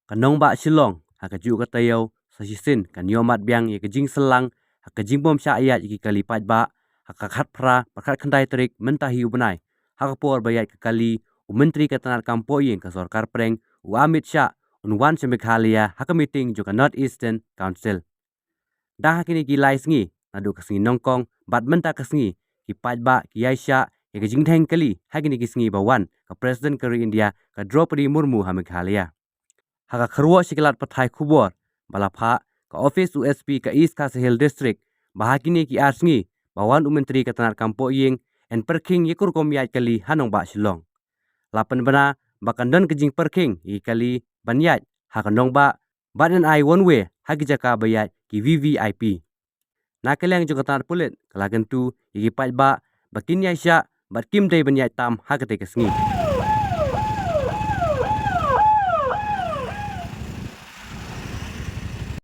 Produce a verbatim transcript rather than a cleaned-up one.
Ka nongbah Shillong ha kajuh ka taïew sa shisien kan ïohmad biang ïa ka jingshah lang ha ka jingbym shah ïaid ïa ki kali paidbah ha ka khatphra bad khatkhyndai tarik mynta hi u bnai, ha ka por ba ïaid ka kali, u Myntri ka tnad kam pohïing ka Sorkar Pdeng, u Amit Shah, un wan sha Meghalaya ha ka meeting jong ka North Eastern Council. Dang ha kine ki lai sngi, naduh ka sngi Nyngkong bad mynta ka sngi, ki paidbah ki ïaishah ïa ka jingdheng kali ha kine ki sngi ba wan ka President ka ri India ka Droupadi Murmu ha Meghalaya. Ha ka kyrwoh sha ki lad pathai khubor ba la phah, ka ophis u S P ka East Khasi Hills District, ba ha kine ki ar sngi ba wan u Myntri ka tnad kam pohïing yn pyrkhing ïa ka rukom ïaid kali ha nongbah Shillong. La pynbna ba kan don ka jingpyrkhing ïa ki kali ban ïaid ha ka nongbah bad yn ai one way ha ki jaka ba ïaid ki V V I P. Na ka liang jong ka tnad pulit, ka la kyntu ïa ki paidbah ba kin ïaishah bad kim dei ban ïaid tam ha katei ka sngi.